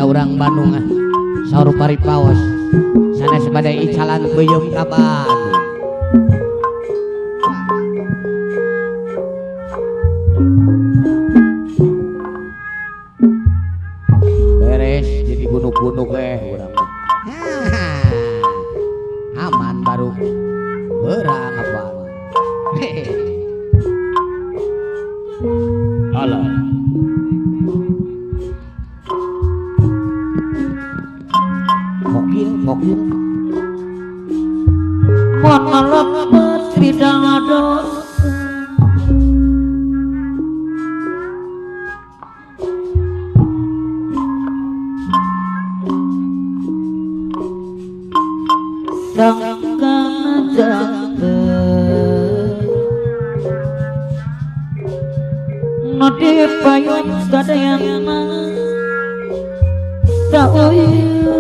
ka urang Bandung ah. Saur paripaos sanes bade icalan beuyeum ka Bandung. Beres jadi gunung-gunung urang mah. Aman baru berang apa. Alah. Kokil, kokil. Monolog tidak dosa. Sangkan jatuh nodi payung sadayana sauyuna.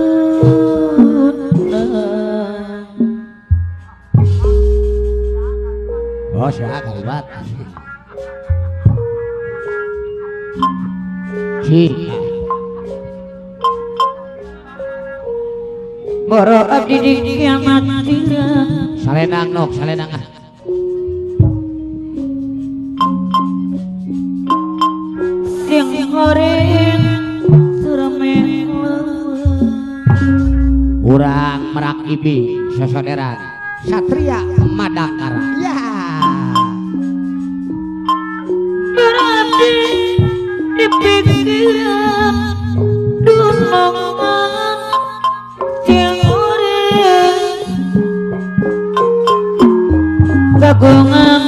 Oh siap kalimat. Cik. Boro abdi di kiamat salenang nok salenang ah. Sing goreng surame urang Merak Ibi sosoderan Satria Madakara. Ya. Berarti di pikiran dunungan sing goreng kagungan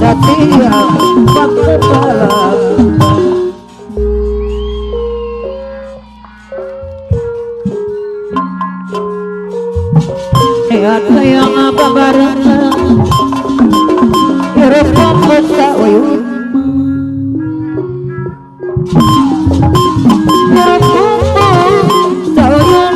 Satria Pakepala. Niat yang apa bareng Irep sauyun Irep sauyun.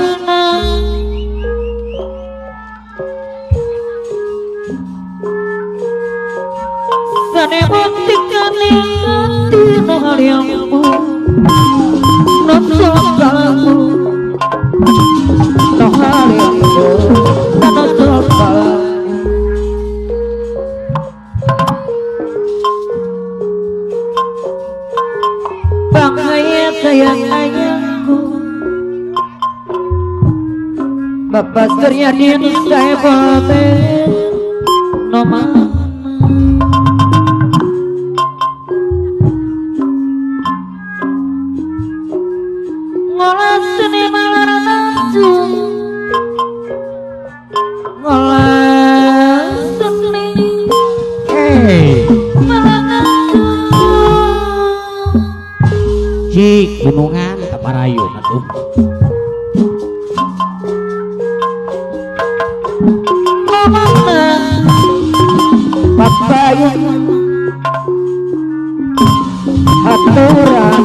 Bapak Suryadin saya boleh nomor ngolah seni malah naju ngolah seni malah naju cik gunungan kaparayun atuh. Papayun aturan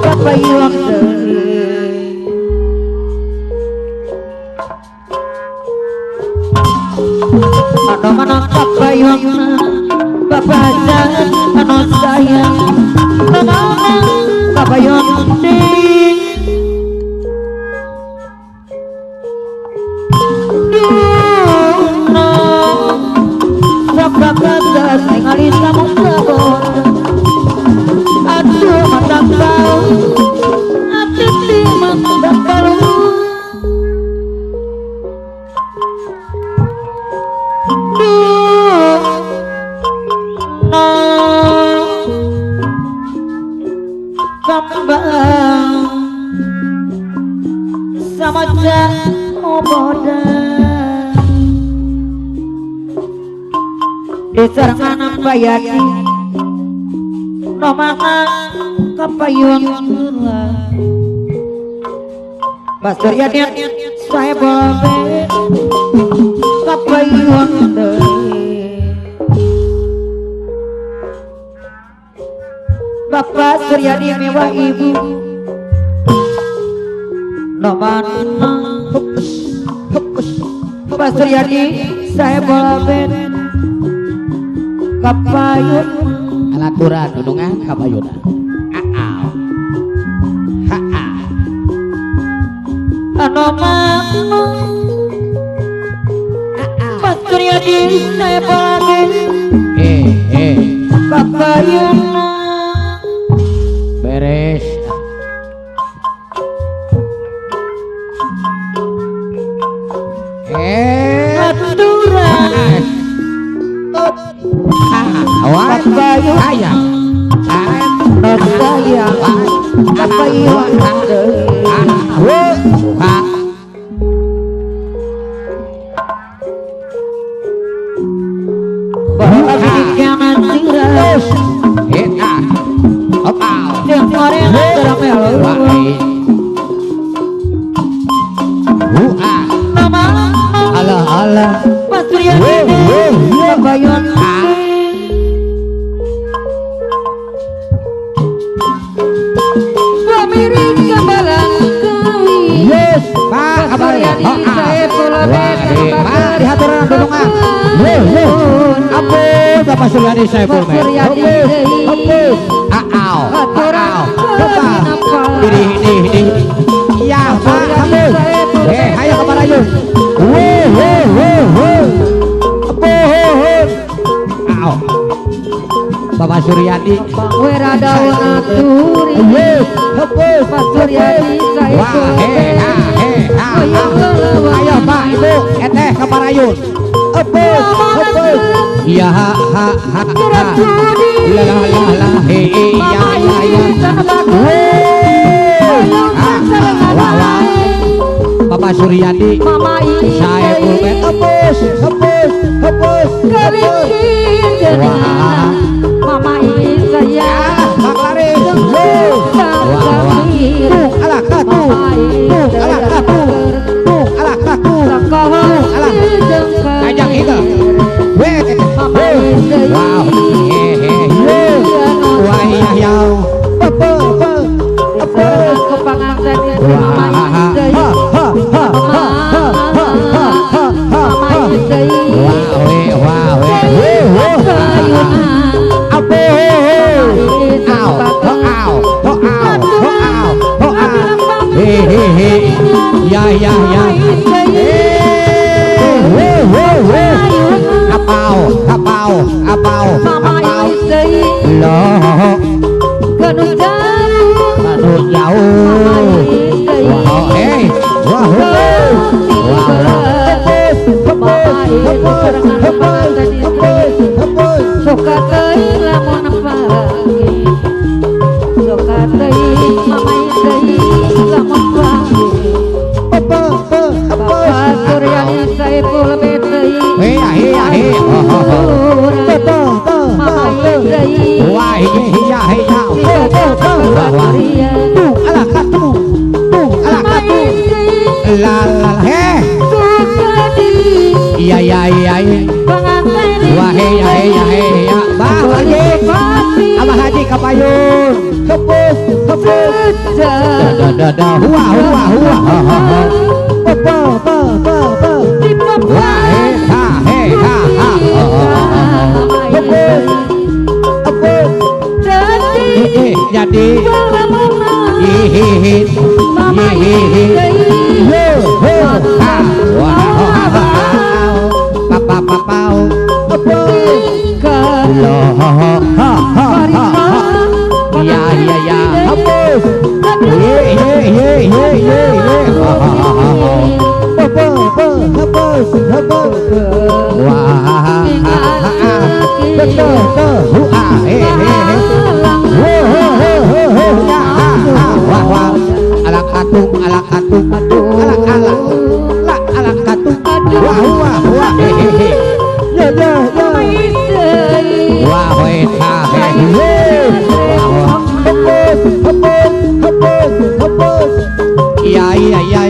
papayun deui anu mana papayun babajan anu sayang anu papayun deui ningali lamun sabon aduh mata bau ati mata bau duh no kambang sama obodan disarangan bayati nomana kapayun heula Pastor Yadin saya boleh kapayun deui Bapak Suryadi mewah ibu Noman Bapak Suryadi saya boleh kapayun alaturan dunungan kapayuna aaw haa Noman Bapak Suryadi saya boleh kapayun beres. Aturan Suryadi Saiful Men. Hapus, aau, aau, diri, diri, iya, Pak, hapus. Ayo ke Marayun. Wuh, wuh, wuh, wuh. Ampun. Au. Bapak Suryadi. Yes, hapus, Pak Suryadi Saiful. Wah, he, ha, he, ha, ha. Ayo Pak, Ibu, eteh ke Marayun. Hapus, hapus. Ya ha ha ha ha. La la la la he ya ya ya. Wah wah. Bapak Suryadi. Saiful Men. Hapus, hapus, hapus. Wah. Mama saya. Pak Laris. Wah wah. Tuh alah katu. Tuh alah katu. Tuh alah katu. Tuh alah. Ajak itu. Wow, he he wah ya ya, apa apa apa, wah ha ha ha ha ha ha ha ha ha, wah we wah we, apa, au au au au au, he he he, ya ya ya, he he he. Apau, apau, apau, apau. Loh, kanu jauh. Wah, hey, wah, wah, hapus, hapus, hapus, hapus, hapus, hapus. Soka teuing lamun pagi, soka teuing mama teuing lamun pagi. Apa, apa, apa. Bapak Suryadi Saiful teuing. Hei, hei, hei, ho, ho, ho. Wah, iya, iya, wah, wah. Tuh, alah katu, tuh, alah katu. La, la, la, he. Iya, iya, iya, iya. Wah, hei, hei, hei, ya. Bah, Haji, Abah Haji kapayun. Hapus, hapus. Da, da, da, da, huwa, huwa, huwa. Ho, ho, ho. Apa, apa, apa, apa. Wah, he, ha, he, ha, ha. Oh, oh, oh, oh. Hapus, hapus. Jadi, hihihi, hihihi, ho, ho, ha, wah, ho, ha, ha, pa, pa, pa, hapus, lo, ho, ho, ha, ha, ha, ya, ya, ya, hapus, ye, ye, ye, ye, ye, ye, ho, ho, ho, ho, apa, apa, hapus, hapus, wah, ha, ha, ha, betul, betul, hu, ah, he, he, he. Ho ho ho ho ho ya ha ha wah wah alak atung alak atung alak alak la alak atung wah wah wah he he he ya ya ya wah he ha he he wah wah hapus hapus hapus hapus ya ya ya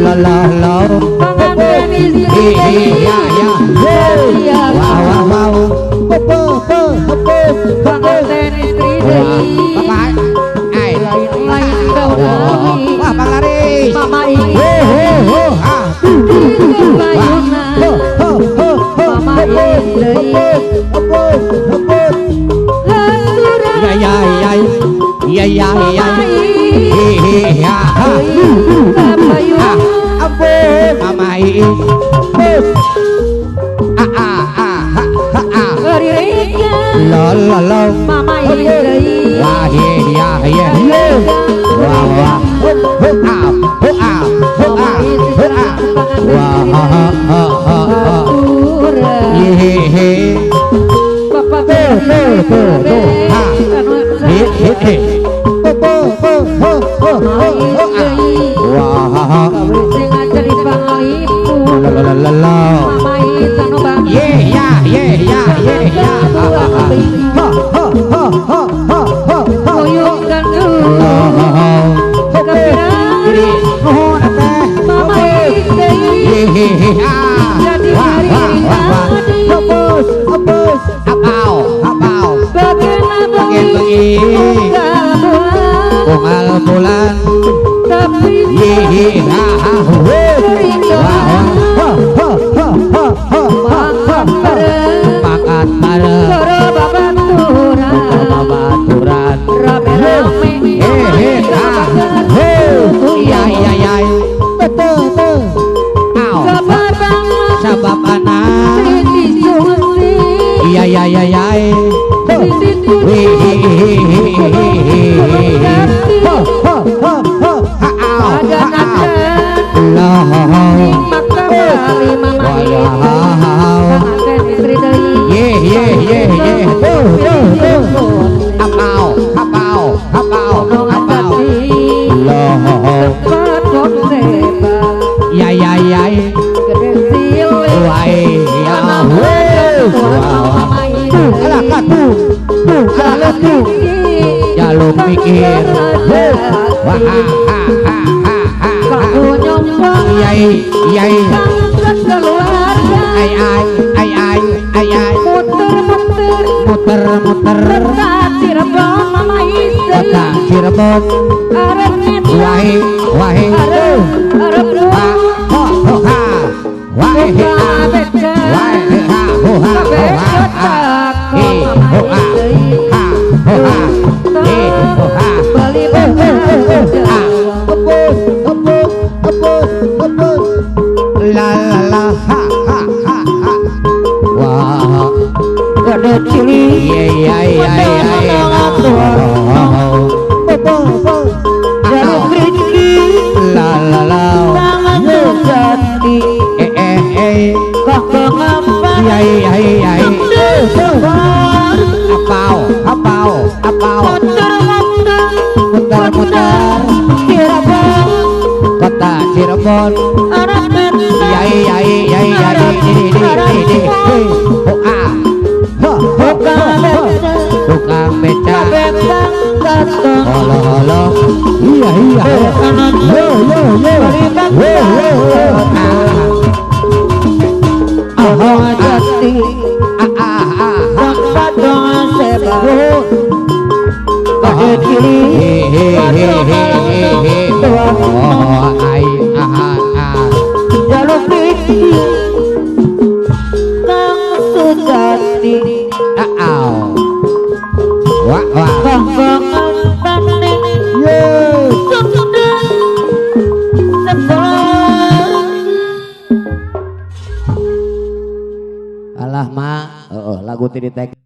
la la la he he ya ya wah wah wah hapus hapus hapus. Wah, Bapak ai. Lain-lain kau Wah, wah panglaris. Mama Ho ho ho ha. Di kepayunan Ho ho ho ho. Mama Hembus, deui. hembus, hembus, hembus. Hanturan Ya ya ya. Ya ya ya. He he ha ha. Kapayunan Ampun, Mama Iis. hembus. A a a ha ha a. Ririka La la la. Mama deui. Wah he ya ya. Wah wah. Ho a ho a ho a ho a. Wah ha ha ha ha ha. Ye he he. Bapak Tuh tuh tuh tuh. Ha. He he he. Ho ho ho ho ho ho ho. A. Wah ha ha. La la la la la. Ye ya ye ya ye ya. Ha ha ha. Ha ha ha ha ha ha ha. La ha ha. Jadi nuhun teh. Ye he he ha. Wah wah wah wah. Hembus, hembus. Apau apau. Bagian bengi. Unggal bulan. Ye he ha ha. Wah wah. Ha ha ha ha ha ha ha ha. Makan bareng. Babaturan. Rame-rame He he ha. Ho. Iya iya iya. Betul, betul. Au. Sabab anak. Iya iya iya iya. Hi hi hi hi hi hi. Ha ha ha ha. Ha au ha au. La ha ha. Wa la ha ha. Ye ye ye ye. Tuh, tuh, tuh. Apau apau apau apau. La ha ha. Ya ya ya. Wah ya. Wah wah. Tuh, alah katu. Tuh, alah katu. Jaluk mikir. Wah ha ha ha ha ha. Iya iya. Ai ai ai ai ai ai. Muter-muter Muter muter. Kota Cirebon Mama Istri Kota Cirebon. Arep nyetak Wahe wahe. Arep arep Ha ho ho ha. Wahe ha. Wahe ha ho ha ho ha ha. He ho ha ha ho ha. He ho ha. Bali Ha. Hembus, hembus, hembus, hembus. La la la ha ha ha ha. Wah. Gede cilik Iya iya iya iya. Bo bo bo. Jaluk rezeki La la la. Tangan sejati Eh eh eh. Kakak ngampan Iya iya iya. Apau apau apau. Muter-muter Muter muter. Cirebon Kota Cirebon. Arep Iya iya iya iya di di di di di. Ho a. Ha ha ha ha. Tukang beca. Bebang Halo halo. Iya iya. Yo yo yo. Yo yo yo. Ah ah ah ah ah ah. Nuhun. He he he he he he. Oh ai ah ah ah. Ah au. Wah wah. Yes. Alah mak, heeh lagu ti ditek.